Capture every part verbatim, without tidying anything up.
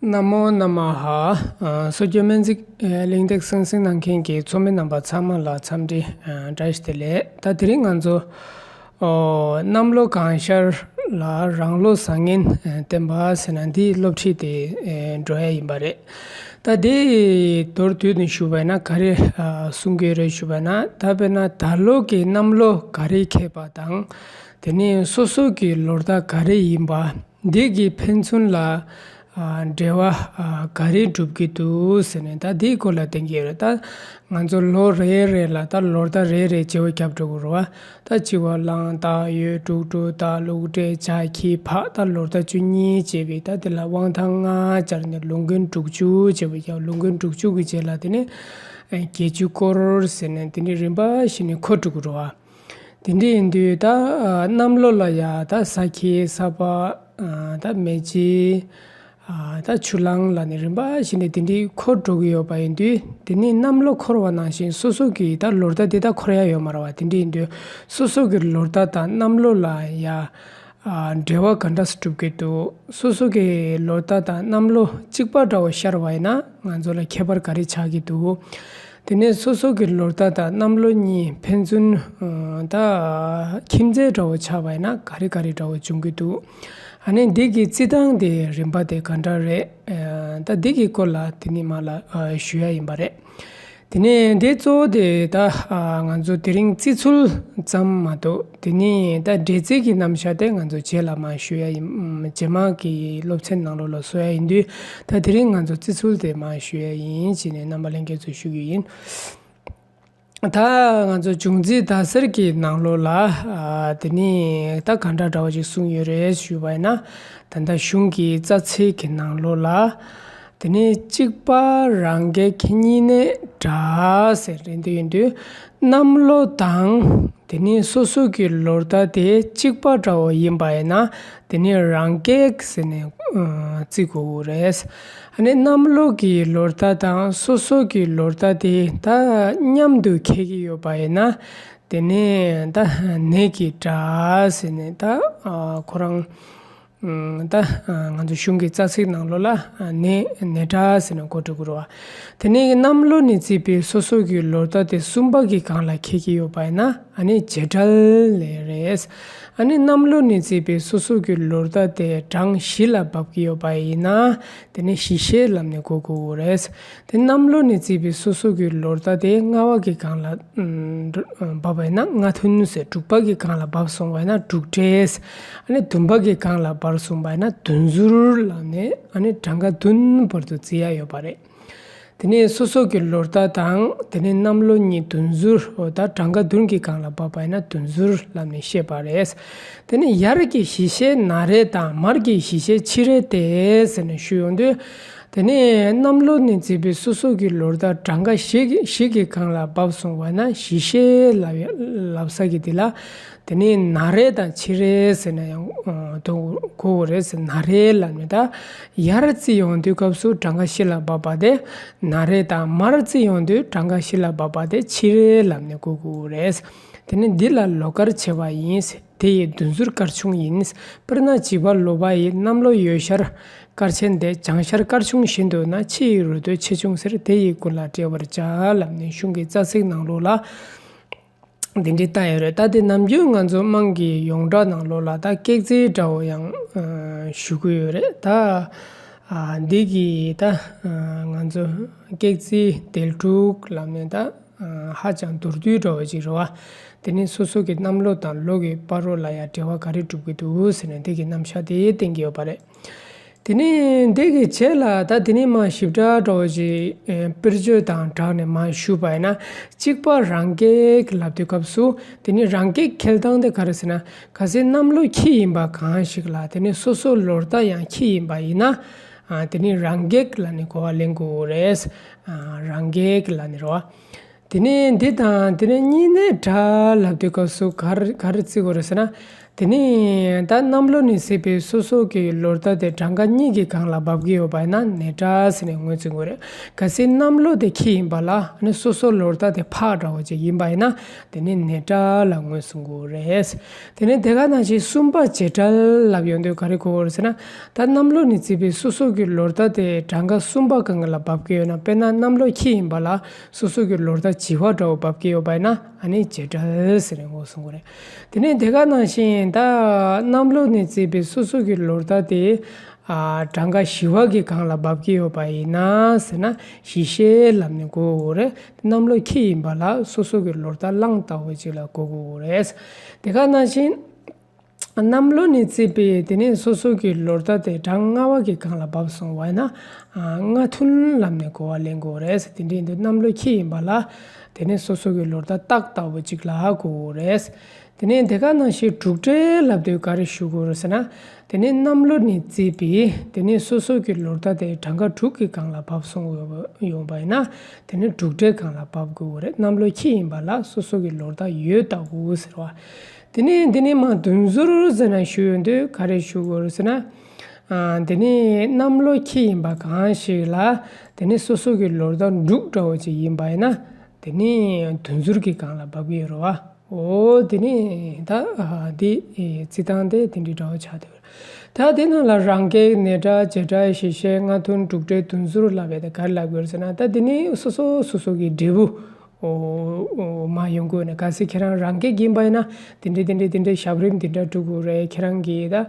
ན་མོ་ན་མ་ཧ། ཨ། སོ་སྐྱོ་སྨན་རྩིས་གླེང་སྟེགས་གསན་གཟིགས་གནང་མཁན་གྱི་ཚོགས་མི་རྣམ་པ་ཚང་མ་ལ་འཚམས་འདྲི། ཨ། བཀྲ་ཤིས་བདེ་ལེགས། ད་དེ་རིང་ང་ཚོ། ཨོ། གནམ་ལོ་གང་ཤར་ལ་རང་ལོ་བཟང་ངན་བསྟན་པ་ཟེར་ན་འདིའི་སློབ་ཁྲིད་དེ་འགྲོ་ཡ་ཡིན་པ་རེད། ད་དེ་མདོར་བསྡུས་ནས་ཞུ་བ་ཡིན་ན་ག་རེ་གསུང་གི་ཡོད་རེད་ཞུ་བ་ཡིན་ན། ད་དཔེར་ན་ད་ལོ་གི་གནམ་ལོ་ག་རེ་འཁེལ་བ་དང་། དེ་ནས་སོ་སོ་གི་ལོ་ཟླ་ག་རེ་ཡིན་པ། འདི་གི་ཕན་ཚུན་ལ། ཨ། འབྲེལ་བ། ཨ། ག་རེ་སྒྲུབ་ཀྱི་འདུག་ཟེར་ནས་ད་འདིའི་སྐོར་ལ་བསྟན་གྱི་ཡོད་རེད། ད་ང་ཚོ་ལོ་རེ་རེ་ལ་ད་ལོ་ཟླ་རེ་རེ་བརྗེ་བོ་རྒྱབ་འགྲོ་གི་རེད་བ། ད་བྱི་བ་གླང་སྟག་ཡོས་དྲུག་དྲུག་སྟག་ལུག་སྤྲེལ་བྱ་ཁྱི་ཕག་ད་ལོ་ཟླ་བཅུ་གཉིས་བྱས་པའི་ད་དེ་ལ་དབང་ཐང་ལྔ་སྦྱར་ནས་ལོ་མགོན་དྲུག་ཅུ་བྱས་པའི་ཡང་ལོ་མགོན་དྲུག་ཅུ་གི་རྗེས་ལ་དེ་ནས་བརྒྱད་ཅུ་སྐོར་ཟེར་ནས་དེ་འདྲའི་རིམ་པ་བཞིན་ནས་འཁོར་འགྲོ་གི་རེད་བ། དེ་འདྲ་ཡིན་དུས་ད། ཨ། གནམ་ལོ་ལ་ཡ་ད་ས་ཁྱི་ས་ཕག་ཨ། ད་མེ་ལྕེ། ཨ། ད་ཆུ་གླང་ལ་ནི་རིམ་པ་བཞིན་ནས་དེ་འདྲའི་འཁོར་འགྲོ་གི་ཡོད་པ་ཡིན་དུས། དེ་ནི་གནམ་ལོ་འཁོར་བ་ནང་བཞིན་སོ་སོ་གི་ད་ལོ་ཟླ་དེ་ད་འཁོར་ཡ་ཡོད་མ་རེད་བ། དེ་འདྲ་ཡིན་དུས་སོ་སོ་གི་ལོ་ཟླ་དང་གནམ་ལོ་ལ་ཡ། ཨ། འབྲེལ་བ་ག་འདྲ་སེ་སྒྲུབ་ཀྱི་འདུག་སོ་སོ་གི་ལོ་ཟླ་དང་གནམ་ལོ་གཅིག་པ་འདྲ་བོ་ཤར་བ་ཡིན་ན་ང་ཚོ་ལ་ཁྱད་པར་ག་རེ་ཆགས་ཀྱི་འདུག་དེ་ནས་སོ་སོ་གི་ལོ་ཟླ་དང་གནམ་ལོ་གཉིས་ཕན་ཚུན། ཨ། ད་ཁྱིམ་མཚེས་འདྲ་བོ་ཆགས་པ་ཡིན་ན་ག་རེ་ག་རེ་འདྲ་བོ་འབྱུང་གི་འདུག་ཨ་ནི་འདི་གི་རྩི་སྟངས་དེ་རིམ་པ་དེ་ག་འདྲ་རེད། ཨ། ད་འདི་གི་སྐོར་ལ་དེ་ནི་མ་ལ། ཨ། ཞུ་ཡ་ཡིན་པ་རེད། དེ་ནས་འདི་གཙོ་བོ་དེ་ད། ཨ། ང་ཚོ་དེ་རིང་བརྩི་ཚུལ་ཙམ་མ་གཏོགས། དེ་ནས་ད་འགྲེལ་རྩིས་ཀྱི་རྣམ་གཞག་དེ་ང་ཚོ་རྗེས་ལ་མར་ཞུ་ཡ་ཡིན། རྗེས་མ་གི་སློབ་ཚན་ནང་ལོགས་ལ་བཟོ་ཡ་ཡིན་དུས། ད་དེ་རིང་ང་ཚོ་བརྩི་ཚུལ་དེ་མར་ཞུ་ཡ་ཡིན་ཅེས་ནས་རྣམ་པ་ལྷན་རྒྱས་ཚོ་ཞུ་གི་ཡིན། ད་ང་ཚོ་འབྱུང་རྩིས་ཟླ་ཟེར་གྱི་ནང་ལོགས་ལ། ཨ། དེ་ནས་ད་ག་འདྲ་འདྲ་བོ་ཞིག་གསུངས་ཡོད་རེད་ཞུས་པ་ཡིན་ན། ད་ལྟ་གཞུང་གི་རྩ་ཚིག་གི་ནང་ལོགས་ལ། དེ་ནས་གཅིག་པ་རང་གི་ཁེ་གཉིས་ནས་འདྲ་ཟེར་རེད་འདུག་ཡིན་དུས། གནམ་ལོ་དང་དེ་ནས་སོ་སོ་གི་ལོ་ཟླ་དེ་གཅིག་པ་འདྲ་བོ་ཡིན་པ་ཡིན་ན། དེ་ནས་རང་གེགས་ཟེར་ནས། ཨ། བརྩི་དགོས་རེད། ཨ་ནི་གནམ་ལོ་གི་ལོ་ཟླ་དང་སོ་སོ་གི་ལོ་ཟླ་དེ་ད་མཉམ་དུ་འཁེལ་གྱི་ཡོད་པ་ཡིན་ན། དེ་ནས་ད་ནད་ཀྱི་དགྲ་ཟེར་ནས་ད། ཨ། ཁོ་རང་། ཨ། ད། ཨ། ང་ཚོ་གཞུང་གི་རྩ་ཚིག་ནང་ལོགས་ལ། ཨ། ནད་ནད་དགྲ་ཟེར་ནས་གོ་འགྲོ་གི་རེད་བ། དེ་ནས་གནམ་ལོ་ནས་བརྩིས་པའི་སོ་སོ་གི་ལོ་ཟླ་དེ་གསུམ་པ་གི་སྒང་ལ་འཁེལ་གྱི་ཡོད་པ་ཡིན་ན། ཨ་ནི་རྗེས་འབྲེལ་ལབ་རེད། ཨ་ནི་གནམ་ལོ་ནས་བརྩིས་པའི་སོ་སོ་གི་ལོ་ཟླ་དེ་གྲངས་བཞི་ལ་བབས་ཀྱི་ཡོད་པ་ཡིན་ན། དེ་ནི་བཞི་ཤེས་ལབ་ནས་གོ་དགོས་རེད། དེ་གནམ་ལོ་ནས་བརྩིས་པའི་སོ་སོ་གི་ལོ་ཟླ་དེ་ལྔ་པ་གི་སྒང་ལ། ཨ། བབས་པ་ཡིན་ན་ལྔ་ཐུན་ཟེར། དྲུག་པ་གི་སྒང་ལ་བབས་སོང་བ་ཡིན་ན་དྲུག་འབྲེལ། ཨ་ནི་བདུན་པ་གི་སྒང་ལ་བབས་སོང་བ་ཡིན་ན་བདུན་ཟུར་ལབ་ནས། ཨ་ནི་གྲངས་ཀ་བདུན་བར་དུ་བརྩི་ཡ་ཡོད་པ་རེད། དེ་ནས་སོ་སོ་གི་ལོ་ཟླ་དང་། དེ་ནས་གནམ་ལོ་གཉིས་བདུན་ཟུར། འོ། ད་གྲངས་ཀ་བདུན་གྱི་སྒང་ལ་བབས་པ་ཡིན་ན་བདུན་ཟུར་ལབ་ནས་བཤད་པ་རེད། དེ་ནས་ཡར་གྱི་བཞི་ཤེས་ན་རེ་དང་མར་གྱི་བཞི་ཤེས་ཕྱི་རེ་སྟེ་ཟེར་ནས་ཞུ་ཡོང་དུས། དེ་ནས་གནམ་ལོ་ནས་བརྩིས་པའི་སོ་སོ་གི་ལོ་ཟླ་གྲངས་ཀ་བཞི་གི་བཞི་གི་སྒང་ལ་བབས་སོང་བ་ན་བཞི་ཤེས་ལབ་ལབ་ས་གི་དེ་ལ། དེ་ནས་ན་རེ་དང་ཕྱི་རེ་ཟེར་ན་ཡང་། ཨ། དོ་གོ་རེད་ཟེར། ན་རེ་ལབ་ནས་ད་ཡར་བརྩི་ཡོང་དུས་སྐབས་སུ་གྲངས་ཀ་བཞི་ལ་བབས་པ་དེ་ན་རེ་དང་། མར་བརྩི་ཡོང་དུས་གྲངས་ཀ་བཞི་ལ་བབས་པ་དེ་ཕྱི་རེ་ལབ་ནས་གོ་དགོས་རེད། དེ་ནི་འདི་ལ་ལོགས་ཀར་བྱས་པ་ཡིན། དེ་ཡི་བདུན་ཟུར་སྐར་ཆུང་ཡིན། དཔེར་ན་བྱི་བ་ལོ་པ་ཡི་གནམ་ལོ་ཡོས་ཤར་སྐར་ཆེན་ཏེ། བྱང་ཤར་སྐར་ཆུང་བཞིན་དུ་ན། ཕྱི་ཡི་རོལ་དོད་ཆེ་ཆུང་ཟེར། དེ་ཡི་ཀུན་ལ་བཀྲལ་བར་བྱ་ལབ་ནས་གཞུང་གི་རྩ་ཚིག་ནང་ལོགས་ལ། འདི་འདྲའི་བཏགས་ཡོད་རེད། ད་དེ་ནམ་རྒྱུན་ང་ཚོ་དམངས་ཀྱི་ཡོངས་གྲགས་ནང་ལོགས་ལ་ད་སྐྱག་རྫི་འདྲ་བོ་ཡང་ཞུ་གི་ཡོད་རེད། ད་འདི་གི་ད་ང་ཚོ་སྐྱག་རྫི་དལ་དྲུག་ལབ་ནས་ད་ཧ་ཅང་མདོར་བསྡུས་འདྲ་བོ་ཅིག་རེད་བ། དེ་ནི་སོ་སོ་གི་གནམ་ལོ་དང་ལོ་གི་བར་རོ་ལ་ཡང་འབྲེལ་བ་ག་རེ་སྒྲུབ་ཀྱི་འདུག་ཟེར་ནས་འདི་གི་རྣམ་གཞག་དེ་བསྟན་གྱི་ཡོད་པ་རེད། དེ་ནས་འདི་གི་རྗེས་ལ་ད་དེ་ནས་མར་ཞིབ་ཕྲ་འདྲ་བོ་ཞིག་ཨེ། དཔེར་བརྗོད་དང་སྦྲགས་ནས་མར་ཞུས་པ་ཡིན་ན། གཅིག་པ་རང་གེགས་ལབ་དུས་སྐབས་སུ་དེ་ནས་རང་གེགས་འཁེལ་སྟངས་དེ་ག་རེ་ཟེར་ན། གལ་སྲིད་གནམ་ལོ་ཁྱི་ཡིན་པ་གང་ཞིག་ལ་དེ་ནས་སོ་སོ་ལོ་ཟླ་ཡང་ཁྱི་ཡིན་པ་ཡིན་ན། ཨ། དེ་ནས་རང་གེགས་ལབ་ནས་གོ་བ་ལེན་དགོས་རེད། ཨ། རང་གེགས་ལབ་ནས་རེད་བ། དེ་ནས་འདི་དང་དེ་ནས་གཉིས་ནས་འདྲ་ལབ་དུས་སྐབས་སུ་ག་རེ་ག་རེ་བརྩི་དགོས་རེད་ཟེར་ན། དེ་ནས་ད་གནམ་ལོ་ནས་བརྩིས་པའི་སོ་སོ་གི་ལོ་ཟླ་དེ་གྲངས་ཀ་གཉིས་ཀྱི་སྒང་ལ་འབབ་ཀྱི་ཡོད་པ་ཡིན་ན་ནེ་ཊ་ཟེར་ནས་ངོས་འཛིན་དགོས་རེད། གལ་སྲིད་གནམ་ལོ་དེ་ཁྱི་ཡིན་པ་ལ་ཨ་ནི་སོ་སོ་ལོ་ཟླ་དེ་ཕག་འདྲ་བོ་ཅིག་ཡིན་པ་ཡིན་ན་དེ་ནི་ནེ་ཊ་ལ་ངོས་འཛིན་དགོས་རེད། དེ་ནས་དེ་ག་ནང་བཞིན་གསུམ་པ་བྱེད་འབྲེལ་ལབ་ཡོང་དུས་ག་རེ་གོ་དགོས་རེད་ཟེར་ན། ད་གནམ་ལོ་ནས་བརྩིས་པའི་སོ་སོ་གི་ལོ་ཟླ་དེ་གྲངས་ཀ་གསུམ་པ་སྒང་ལ་འབབ་ཀྱི་ཡོད་ན། དཔེར་ན་གནམ་ལོ་ཁྱི་ཡིན་པ་ལ་སོ་སོ་གི་ལོ་ཟླ་བྱི་བ་འདྲ་བོ་འབབ་ཀྱི་ཡོད་པ་ཡིན་ན་ཨ་ནི་བྱེད་འབྲེལ་ཟེར་ནས་ངོས་འཛིན་དགོས་རེད། དེ་ནས་དེ་ག་ནང་བཞིན་ད་གནམ་ལོ་ནས་བརྩིས་པའི་སོ་སོ་གི་ལོ་ཟླ་དེ་ཨ་གྲངས་ཀ་བཞི་པ་གི་སྒང་ལ་འབབ་ཀྱི་ཡོད་པ་ཡིན་ན་ཟེར་ན་བཞི་ཤེལ་ལབ་ནས་གོ་དགོས་རེད། གནམ་ལོ་ཁྱི་ཡིན་པ་ལ་སོ་སོ་གི་ལོ་ཟླ་གླང་ལྟ་བུ་ཅིག་ལ་གོ་དགོས་རེད། དེ་ག་ནང་བཞིན་གནམ་ལོ་ནས་བརྩིས་པའི་དེ་ནས་སོ་སོ་གི་ལོ་ཟླ་དེ་གྲངས་ལྔ་པ་གི་སྒང་ལ་བབས་སོང་བ་ཡིན་ན་ཨ་སྔ་ཐུན་ལབ་ནས་གོ་བ་ལེན་དགོས་རེད། དེ་འདྲ་ཡིན་དུས་གནམ་ལོ་ཁྱི་ཡིན་པ་ལ་དེ་ནས་སོ་སོ་གི་ལོ་ཟླ་སྟག་ལྟ་བུ་ཅིག་ལ་གོ་དགོས་རེད། དེ་ནས་དེ་ག་ནང་བཞིན་འབྲུག་སྒྲ་ལབ་དུས་ག་རེ་ཞུ་དགོས་རེད་ཟེར་ན། དེ་ནས་གནམ་ལོ་ནས་བརྩིས་པའི་དེ་ནས་སོ་སོ་གི་ལོ་ཟླ་དེ་གྲངས་ཀ་དྲུག་གི་སྒང་ལ་བབས་སོང་ཡོང་བ་ཡིན་ན་དེ་ནས་འབྲུག་སྒྲའི་སྒང་ལ་བབས་དགོས་རེད། གནམ་ལོ་ཁྱི་ཡིན་པ་ལ་སོ་སོ་གི་ལོ་ཟླ་ཡོས་ལྟ་བུ་ཟེར་བ། དེ་ནས་འདི་ནས་མར་དུས་ཟུར་ཟེར་ན་ཞུ་ཡོང་དུས་ག་རེ་ཞུ་དགོས་རེད་ཟེར་ན། ཨ་དེ་ནས་གནམ་ལོ་ཁྱི་ཡིན་པ་གང་ཞིག་ལ་དེ་ནས་སོ་སོ་གི་ལོ་ཟླ་འབྲུག་འདྲ་བོ་ཅིག་ཡིན་པ་ཡིན་ན་དེ་ནས་དུས་ཟུར་གྱི་སྒང་ལ་བབས་ཀྱི་ཡོད་རེད་བ། འོ་དེ་ནས་ད་ཨ་འདི་ཨེ་རྩི་སྟངས་དེ་དེ་འདྲའི་འདྲ་བོ་ཆགས་འདུག་ད་དེ་ནང་ལ་རང་འགེགས་ནེ་ཊ་བྱེད་འབྲེལ་བཞི་ཤེལ་སྔ་ཐུན་འབྲུག་སྒྲ་དུས་ཟུར་ལབ་པ་དེ་ག་རེ་ལབ་དགོས་རེད་ཟེར་ན། ད་དེ་ནི་སོ་སོ་སོ་སོ་གི་འབྲས་བུ་འོ་འོ་མར་ཡོང་དགོས་ནས། གལ་སྲིད་ཁྱེད་རང་རང་འགེགས་ཡིན་པ་ཡིན་ན་དེ་འདྲའི་དེ་འདྲའི་དེ་འདྲའི་ཞབས་རིམ་དེ་འདྲ་སྒྲུབ་དགོས་རེད། ཁྱེད་རང་གིས་ད་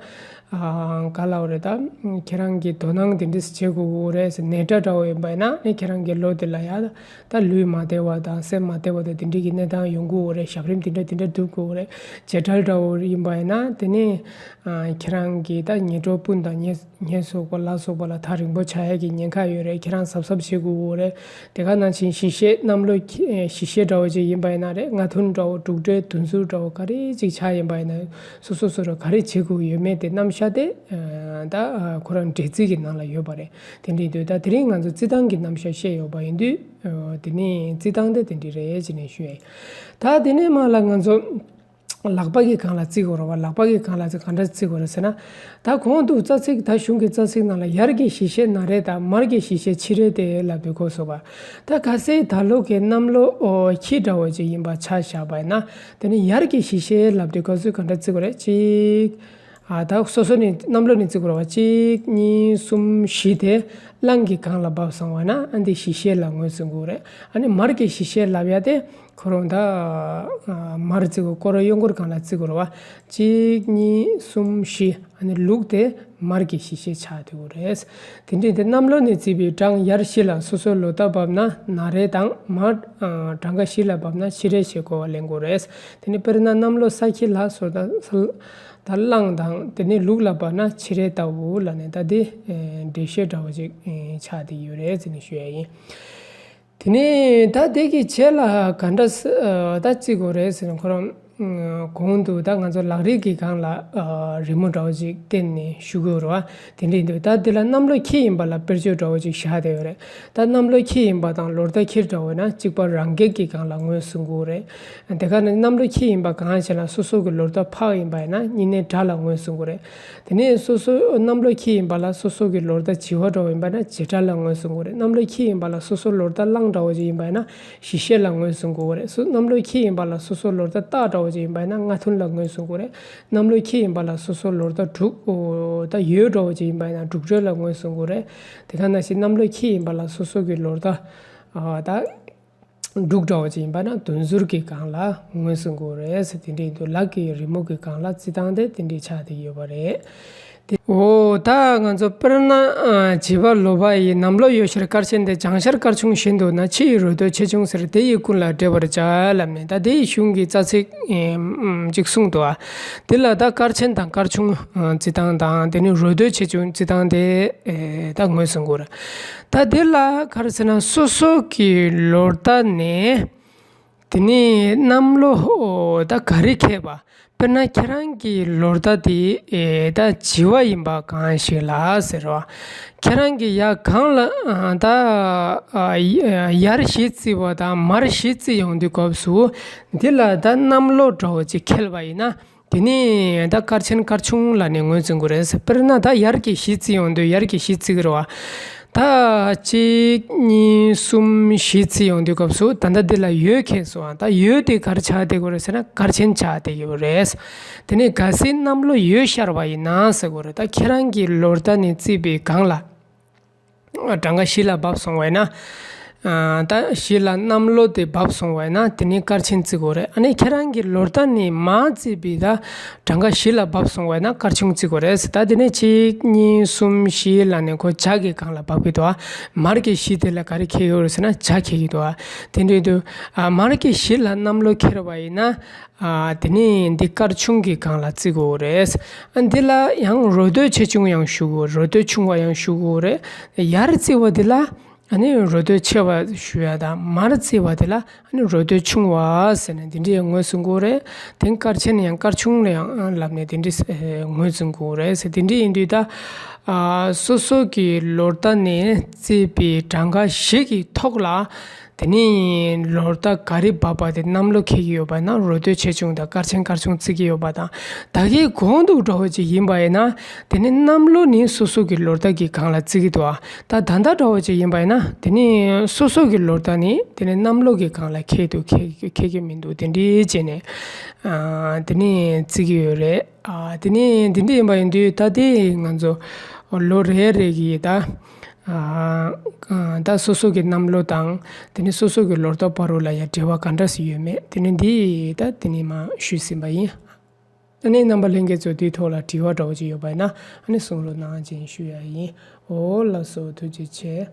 ཨ་ག་ལབ་རེད། ད་ཁྱེད་རང་གིས་དོ་སྣང་དེ་འདྲ་བྱེད་དགོས་རེད་ཟེར། ནེ་ཊ་འདྲ་བོ་ཡིན་པ་ཡིན་ན་ནི་ཁྱེད་རང་གི་ལོ་དེ་ལ་ཡ། ད་ལུས་མ་བདེ་བ་དང་སེམས་མ་བདེ་བ་དང་དེ་འདྲའི་གི་གནས་སྟངས་ཡོང་གི་ཡོད་རེད། ཞབས་རིམ་དེ་འདྲ་དེ་འདྲ་སྒྲུབ་དགོས་རེད། བྱེད་འབྲེལ་འདྲ་བོ་ཡིན་པ་ཡིན་ན་དེ་ནས་ཨ་ཁྱེད་རང་གི་ད་ངན་འགྲོ་སྤུན་དང་ཉེ་ཉེན་སོགས་པ་ལ་སོགས་པ་ལ་ཐག་རིང་པོ་ཆགས་ཡས་ཀྱི་ཉེན་ཁ་ཡོད་རེད། ཁྱེད་རང་གཟབ་གཟབ་བྱེད་དགོས་ཡོད་རེད། དེ་ག་ནང་བཞིན་བཞི་ཤེལ་གནམ་ལོ་ཁྱི་བཞི་ཤེལ་འདྲ་བོ་ཅིག་ཡིན་པ་ཡིན་ན་རེད། སྔ་ཐུན་འདྲ་བོ་འབྲུག་སྒྲའི་དུས་ཟུར་འདྲ་བོ་ག་རེ་ཅིག་ཆགས་ཡིན་པ་ཡིན་ན་སོ་སོ་སོ་ར་ག་རེ་བྱེད་དགོས་ཡོད་མེད་དེ་རྣམ་གཞག་དེ་ད་ཁོ་རང་འགྲེལ་ཚིག་གི་ནང་ལ་ཡོད་པ་རེད། དེ་འདྲ་ཡིན་དུས་ད་དེ་རིང་ང་ཚོ་རྩི་སྟངས་ཀྱི་རྣམ་གཞག་བཤད་ཡོད་པ་ཡིན་དུས། ཨོ། དེ་ནས་རྩི་སྟངས་དེ་དེ་འདྲ་རེད་ཅེས་ནས་ཞུ་ཡ་ཡིན། ད་དེ་ནས་མར་ལ་ང་ཚོ་ལག་པ་གི་སྒང་ལ་རྩི་དགོས་རེད་བ། ལག་པ་གི་སྒང་ལ་རྩི་ག་འདྲ་རྩི་དགོས་རེད་ཟེར་ན། ད་གོང་དུ་རྩ་ཚིག་ད་གཞུང་གི་རྩ་ཚིག་ནང་ལ་ཡར་གྱི་བཞི་ཤེལ་ན་རེ་དང་མར་གྱི་བཞི་ཤེལ་ཕྱི་རེ་སྟེ་ལབ་དུས་གོ་སོང་བ། ད་གལ་སྲིད་ད་ལོ་གི་གནམ་ལོ་ཨོ་ཁྱི་འདྲ་བོ་ཅིག་ཡིན་པ་ཆ་བཞག་པ་ཡིན་ན། དེ་ནས་ཡར་གྱི་བཞི་ཤེལ་ལབ་དུས་ག་ཚོད་ག་འདྲ་རྩི་དགོས་རེད། གཅིག་ཨ་ད་སོ་སོ་ནས་གནམ་ལོ་ནས་བརྩི་དགོས་རེད་བ། གཅིག་གཉིས་གསུམ་བཞི་དེ་གླང་གི་སྒང་ལ་བབས་སོང་བ་ན་ཨ་འདི་བཞི་ཤེལ་ལ་ངོས་འཛིན་དགོས་རེད། ཨ་ནི་མར་གྱི་བཞི་ཤེལ་ལབ་ཡ་དེ་ཁོ་རང་ད་ཨ་མར་བརྩི་དགོས། སྐོར་ར་གཡོན་སྐོར་སྒང་ལ་བརྩི་དགོས་རེད་བ། གཅིག་གཉིས་གསུམ་བཞི་ཨ་ནི་ལུག་དེ་མར་གྱི་བཞི་ཤེལ་ཆགས་བསྡད་ཡོད་རེད། དེ་འདྲ་དེ་གནམ་ལོ་ནས་བརྩིས་པའི་གྲངས་ཡར་བཞི་ལ་སོ་སོའི་ལོ་རྟགས་བབས་ན་ན་རེ་དང་མར་ཨ་གྲངས་ཀ་བཞི་ལ་བབས་ན་ཕྱི་རེ་ཞེས་གོ་བ་ལེན་དགོས་རེད། དེ་ནི་དཔེར་ན་གནམ་ལོ་ས་ཁྱི་ལ་སོགས་ད་ས། ད་གླང་དང་དེ་ནས་ལུག་ལ་བབས་ན་ཕྱི་རེ་ལྟ་བུ་ལབ་ནས་ད་དེ་ཨེ་འགྲེལ་བཤད་འདྲ་བོ་ཅིག་ཨེ་ཆགས་བསྡད་ཡོད་རེད་ཟེར་ནས་ཞུ་ཡ་ཡིན། དེ་ནས་ད་དེ་གི་རྗེས་ལ་ག་འདྲ་ས་ཨ་ད་རྩི་དགོས་རེད་ཟེར་ན། ཁོ་རང་ཨ་གོང་དུ་ད་ང་ཚོ་ལག་རིས་ཀྱི་སྒང་ལ་ཨ་རི་མོ་འདྲ་བོ་ཅིག་བསྟན་ནས་ཞུ་དགོས་རེད་བ། དེ་འདྲ་ཡིན་དུས་ད་འདི་ལ་གནམ་ལོ་ཁྱི་ཡིན་པ་ལ་དཔེར་བརྗོད་འདྲ་བོ་ཅིག་བཞག་བསྡད་ཡོད་རེད། ད་གནམ་ལོ་ཁྱི་ཡིན་པ་དང་ལོ་རྟགས་ཁྱི་འདྲ་བོ་ན་གཅིག་པ་རང་འགེགས་ཀྱི་སྒང་ལ་ངོས་འཛིན་དགོས་རེད། དེ་ག་ནས་གནམ་ལོ་ཁྱི་ཡིན་པ་གང་ཞེ་ན་སོ་སོ་གི་ལོ་རྟགས་ཕག་ཡིན་པ་ཡིན་ན་གཉིས་ནས་དགྲ་ལ་ངོས་འཛིན་དགོས་རེད། དེ་ནས་སོ་སོ་གནམ་ལོ་ཁྱི་ཡིན་པ་ལ་སོ་སོ་གི་ལོ་རྟགས་བྱི་བ་འདྲ་བོ་ཡིན་པ་ན་བྱེད་འདྲ་ལ་ངོས་འཛིན་དགོས་རེད། གནམ་ལོ་ཁྱི་ཡིན་པ་ལ་སོ་སོ་ལོ་རྟགས་གླང་འདྲ་བོ་ཅིག་ཡིན་པ་ཡིན་ན་བཞི་ཤེལ་ལ་ངོས་འཛིན་དགོས་རེད། སོ་གནམ་ལོ་ཁྱི་ཡིན་པ་ལ་སོ་སོ་ལོ་རྟགས་སྟག་འདྲ་བོ་ཅིག་ཡིན་པ་ཡིན་ན་སྔ་ཐུན་ལ་ངོས་འཛིན་དགོས་རེད། གནམ་ལོ་ཁྱི་ཡིན་པ་ལ་སོ་སོ་ལོ་རྟགས་འབྲུག་ཨོ་ད་ཡོས་འདྲ་བོ་ཅིག་ཡིན་པ་ཡིན་ན་འབྲུག་སྒྲོལ་ལ་ངོས་འཛིན་དགོས་རེད། དེ་ག་ནང་བཞིན་གནམ་ལོ་ཁྱི་ཡིན་པ་ལ་སོ་སོ་གི་ལོ་རྟགས་ཨ་ད་འབྲུག་འདྲ་བོ་ཅིག་ཡིན་པ་ན་དུས་ཟུར་གྱི་སྒང་ལ་ངོས་འཛིན་དགོས་རེད་ཟེར། དེ་འདྲ་ཡིན་དུས་ལག་གི་རི་མོ་གི་སྒང་ལ་རྩི་སྟངས་དེ་དེ་འདྲ་ཆགས་བསྡད་ཡོད་པ་རེད། དེ་འོ་ད་ང་ཚོ་དཔེར་ན་ཨ་བྱི་བ་ལོ་པ་ཡི་ནམ་ལོ་ཡོས་ཤར་སྐར་ཆེན་ཏེ། བྱང་ཤར་སྐར་ཆུང་བཞིན་དུ་ན། ཕྱི་ཡི་རོ་སྟོད་ཆེ་ཆུང་ཟེར། དེ་ཡི་ཀུན་ལ་འགྲེལ་པར་བྱ་ལབ་ནས་ད་དེ་ཡི་གཞུང་གི་རྩ་ཚིག་ཨེམ་ཅིག་གསུངས་འདུག་ཨ། དེ་ལ་ད་སྐར་ཆེན་དང་སྐར་ཆུང་ཨ་རྩི་སྟངས་དང་དེ་ནས་རོ་སྟོད་ཆེ་ཆུང་རྩི་སྟངས་དེ་ཨེ་ད་ངོས་འཛིན་དགོས་རེད། ད་དེ་ལ་ག་རེ་ཟེར་ན་སོ་སོ་གི་ལོ་རྟགས་ནས། དེ་ནས་གནམ་ལོ་ད་ག་རེ་འཁེལ་བ། དཔེར་ན་ཁྱེད་རང་གི་ལོ་རྟགས་དེ་ཨེ་ད་བྱི་བ་ཡིན་པ་གང་ཞིག་ལ་ཟེར་བ། ཁྱེད་རང་གི་ཡ་གང་ལ་ཨ་ད་ཨ་ཡར་བཞི་བརྩི་བ་དང་མར་བཞི་བརྩི་ཡོང་དུས་སྐབས་སུ་འདི་ལ་ད་གནམ་ལོ་འདྲ་བོ་ཅིག་འཁེལ་བ་ཡིན་ན། དེ་ནས་ད་སྐར་ཆེན་སྐར་ཆུང་ལབ་ནས་ངོས་འཛིན་དགོས་རེད། དཔེར་ན་ད་ཡར་གྱི་བཞི་བརྩིས་ཡོང་དུས་ཡར་གྱི་བཞི་བརྩི་གི་རེད་བ། ད་གཅིག་གཉིས་གསུམ་བཞི་བརྩིས་ཡོང་དུས་སྐབས་སུ་ད་ལྟ་འདི་ལ་འོད་ཁེངས་སོང་བ། ད་འོད་དེ་ག་རེ་ཆགས་བསྡད་ཀྱི་ཡོད་རེད་ཟེར་ན་སྐར་ཆེན་ཆགས་བསྡད་ཀྱི་ཡོད་རེད། དེ་ནས་གལ་སྲིད་གནམ་ལོ་འོད་ཤར་བ་ཡིན་ན་ཟེར་གྱི་ཡོད་རེད། ད་ཁྱེད་རང་གི་ལོ་ཟླ་ནས་བརྩིས་པའི་སྒང་ལ། གྲངས་ཀ་བཞི་ལ་བབས་སོང་བས་ན། ཨ། ད་བཞི་ལ་གནམ་ལོ་དེ་བབས་སོང་བས་ན་དེ་ནི་སྐར་ཆེན་བརྩི་དགོས་རེད། ཨ་ནི་ཁྱེད་རང་གི་ལོ་ཟླ་ནས་མར་བརྩིས་པའི་ད་གྲངས་ཀ་བཞི་ལ་བབས་སོང་བས་ན་སྐར་ཆུང་བརྩི་དགོས་རེད། ད་དེ་ནས་གཅིག་གཉིས་གསུམ་བཞི་ལབ་ནས་ཁོ་བྱ་གི་སྒང་ལ་བབས་ཀྱི་འདུག་མར་གྱི་བཞི་དེ་ལ་ག་རེ་འཁེལ་གྱི་ཡོད་རེད་ཟེར་ན་བྱ་འཁེལ་གྱི་འདུག་དེ་འདྲ་དུས། ཨ། མར་གྱི་བཞི་ལ་གནམ་ལོ་འཁེལ་བ་ཡིན་ན། ཨ། དེ་ནི་འདི་སྐར་ཆུང་གི་སྒང་ལ་བརྩི་དགོས་རེད། ཨ། འདི་ལ་ཡང་རོ་སྟོད་ཆེ་ཆུང་ཡང་ཞུ་དགོས། རོ་སྟོད་ཆུང་བ་ཡང་ཞུ་དགོས་རེད། ཡར་བརྩི་བ་འདི་ལ་ཨ་ནི་རོ་སྟོད་ཆེ་བ་ཞུ་ཡ་དང་མར་བརྩི་བ་འདི་ལ་ཨ་ནི་རོ་སྟོད་ཆུང་བ་ཟེར་ནས་འདི་འདྲའི་ངོས་བཟུང་དགོས་རེད། དེང་སྐར་ཆེན་ཡང་སྐར་ཆུང་ལ་ཡང་ལབ་ནས་འདི་འདྲའི་ངོས་བཟུང་དགོས་རེད་ཟེར། འདི་འདྲ་ཡིན་དུས་ད། ཨ། སོ་སོ་གི་ལོ་ཟླ་ནས་བརྩིས་པའི་གྲངས་ཀ་བཞི་གི་ཐོག་ལ། དེ་ནི་ལོ་ཟླ་ག་རེ་བབས་པ་དེ་གནམ་ལོ་འཁེལ་གྱི་ཡོད་པ་ན་རོ་སྟོད་ཆེ་ཆུང་དང་སྐར་ཆེན་སྐར་ཆུང་བརྩི་གི་ཡོད་པ་དང་། ད་གིན་གོང་དུ་འགྲོ་བ་ཅིག་ཡིན་པ་ཡིན་ན། དེ་ནི་གནམ་ལོ་ནི་སོ་སོ་གི་ལོ་ཟླ་གི་སྒང་ལ་བརྩི་གི་འདུག་ད་ད་ལྟ་འགྲོ་བ་ཅིག་ཡིན་པ་ཡིན་ན་དེ་ནི་སོ་སོ་གི་ལོ་ཟླ་ནི་དེ་ནི་གནམ་ལོ་གི་སྒང་ལ་འཁེལ་འདུག་འཁེལ་འཁེལ་གི་མི་འདུག་དེ་འདྲའི་བྱས་ནས། ཨ། དེ་ནི་བརྩི་གི་ཡོད་རེད། ཨ། དེ་ནི་འདི་འདྲ་ཡིན་པ་ཡིན་དུས་ད་དེ་ང་ཚོ་ལོ་རེ་རེ་གི་ད། ཨ། ད་སོ་སོ་གི་གནམ་ལོ་དང་དེ་ནི་སོ་སོ་གི་ལོ་ཟླ་བར་དུ་ལ་ཡང་འབྲེལ་བ་ག་འདྲ་ཞིག་ཡོད་མེད་དེ་ནི་འདི་ད་དེ་ནི་མར་ཞུས་ཟིན་པ་ཡིན། ཨ་ནི་རྣམ་པ་ལྷན་རྒྱས་ཚོ་དེའི་ཐོག་ལ་དྲི་བ་འདྲ་བོ་ཅིག་ཡོད་པ་ཡིན་ན་ཨ་ནི་གསུང་རོགས་གནང་ཅེས་ཞུ་ཡ་ཡིན། འོ་ལགས་སོ། ཐུགས་རྗེ་ཆེ།